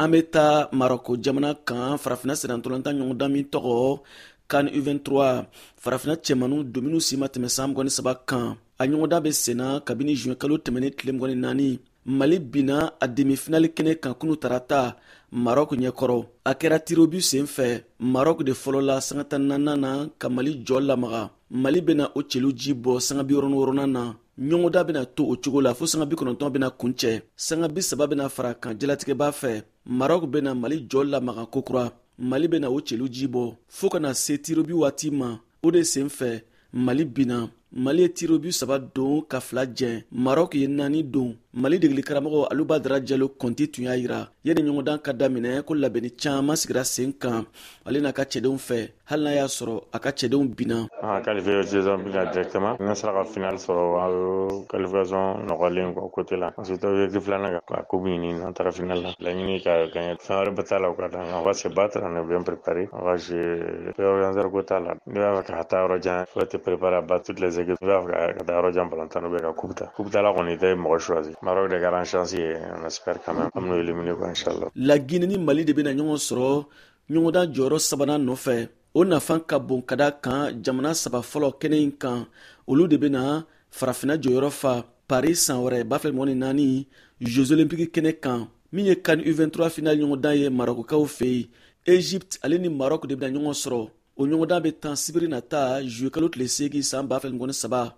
An bɛ taa Marɔku jamana kan, Farafinna sennantolatan ɲɔgɔndan min tɔgɔ CAN U23, Farafinna cɛmaniw don minnu si ma tɛmɛ san 23 kan. A ɲɔgɔndan bɛ senna kabini juin kalo tɛmɛnen tile 24. Mali binna a demi-finale kɛnɛ kan kunu tarata Maroc ɲɛkɔrɔ. A kɛra tirs au but sen fɛ. Maroc de fɔlɔla sanga 14nan na ka Mali jɔ lamaga. Mali bɛna o celu ji bɔ sanga 66nan na. Ɲɔgɔndan bɛna to o cogo la fo sanga 90 bɛna kuncɛ. Sanga 30 bɛna fara kan jalatigɛba fɛ. Maroc bɛna Mali jɔ lamaga kokura. Mali bɛna o celu ji bɔ fo ka na se tirs au but waati ma. O de sen fɛ Mali binna. Mali ye tirs au but saba don ka fila jɛn. Maroc ye naani don. Mali degeli karamɔgɔ Alu Badara Jalo Kɔnti tun y'a yira yanni ɲɔgɔndan ka daminɛ ko labɛnni caman sigira sen kan ale n'a ka cɛdenw fɛ, hali n'a y'a sɔrɔ a ka cɛdenw binna. An qualifié saison bi directement, ne sera ka finale sɔrɔ, qualification nɔgɔlen quoi côté la. Ensuite, objectif filanan, ka coupe ɲini. N'an taara finale la, laɲini ka gagner, fɛn wɛrɛ bɛ t'a la. O ka dan, on va se battre, on est bien préparé, on va jouer. Organisateur ko t'a la. N'i b'a fɛ ka taa yɔrɔ jan, faut te préparer à battre toutes les équipes. N'i b'a fɛ ka taa yɔrɔ jan balontan na, ka coupe ta, coupe ta la kɔni, i tɛ mɔgɔ choisi. Maroc de kɛra an chance ye, on espère quand même an bɛn'o éliminer quoi, inchallah. La Guinée ni Mali de bɛna ɲɔgɔn sɔrɔ ɲɔgɔndan jɔyɔrɔ sabanan nɔfɛ. O nafa ka bon ka da kan jamana saba fɔlɔ kɛnɛ in kan, olu de bɛna Farafinna jɔyɔrɔ fa Paris san wɛrɛ 2024 Jeux olympiques kɛnɛ kan. Min ye CAN U23 final ɲɔgɔndan ye Marɔkukaw fɛ yen, Egypte ale ni Maroc de bɛna ɲɔgɔn sɔrɔ. O ɲɔgɔndan bɛ tan sibiri nata, juillet kalo tile 8 san 2023.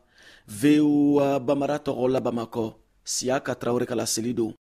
VOA Bamara tɔgɔ la Bamakɔ, Siyaka Tarawele ka laseli don.